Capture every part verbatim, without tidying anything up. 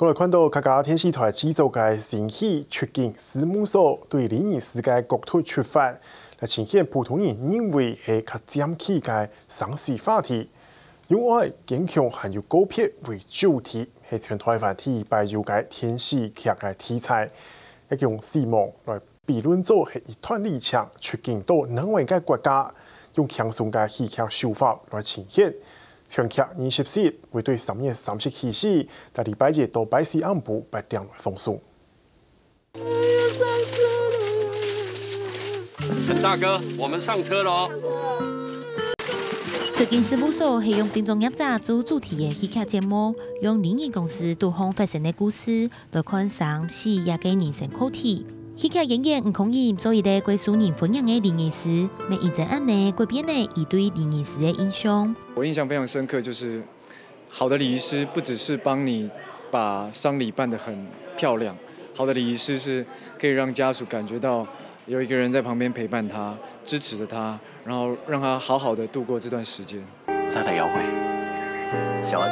過來看到客家電視台製作个新戲《出境事務所》，對禮儀師个角度出發，來呈現普通人認為係較尖銳个生死話題，用愛、堅強還有告別為主題，係全台灣第一擺有个電視劇个題材，一共四幕來 比論做係一段旅程，出境到另外一個國家，用輕鬆个戲劇手法來呈現。全劇二十集，會對三月三十起始，逐禮拜一到拜四暗晡八點來放送。陳大哥，我們上車了哦。出境事務所係用殯葬業者做主題个戲劇節目，用禮儀公司肚項發生个故事， 來看生死這個人生課題。戲劇演員吳匡仁做一個貴受人歡迎个禮儀師，乜因為恁呢改變了佢對禮儀師个印象。我印象非常深刻，就是好的禮儀師不只是幫你把丧礼办得很漂亮，好的禮仪師是可以让家属感觉到有一个人在旁边陪伴他、支持着他，然后让他好好的度过这段时间。 太太要會。小恩，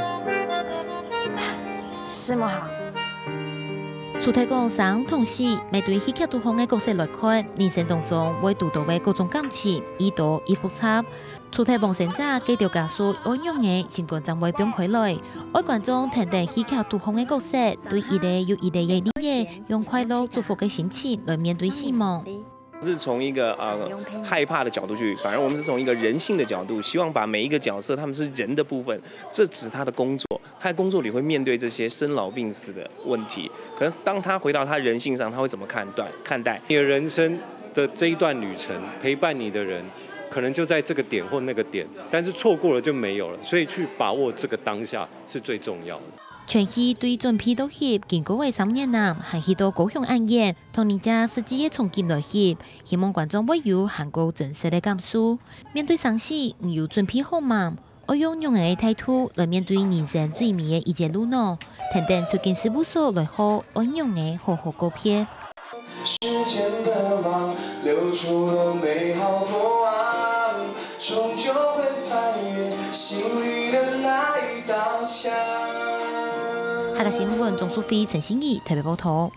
師母好。除忒講生同死，乜對戲劇肚項个角色來看，人生當中會堵到个各種感情，已多已複雜。除忒往生者，佢兜家屬愛仰仔心肝正會放開來，愛觀眾跈等戲劇肚項个角色，對一個又一個个利益，用快樂祝福个心情來面對死亡。 是从一个呃害怕的角度去，反而我们是从一个人性的角度，希望把每一个角色他们是人的部分，这只是他的工作，他在工作里会面对这些生老病死的问题。可能当他回到他人性上，他会怎么看待看待？你的人生的这一段旅程，陪伴你的人，可能就在这个点或那个点，但是错过了就没有了，所以去把握这个当下是最重要的。全戲對準備到翕，經過个三年啊，還去到高雄恁遠， 同人家實際个場景來翕，希望觀眾會有還過真實个感受。面對生死，你有準備好嗎？愛用仰仔个態度來面對人生最尾个一節路呢？跈等出境事務所來學，愛仰仔好好告別。時間的網留住了美好過往，終究會翻越心裡的那一道牆。客家新聞鍾淑菲、陳心怡台北報導。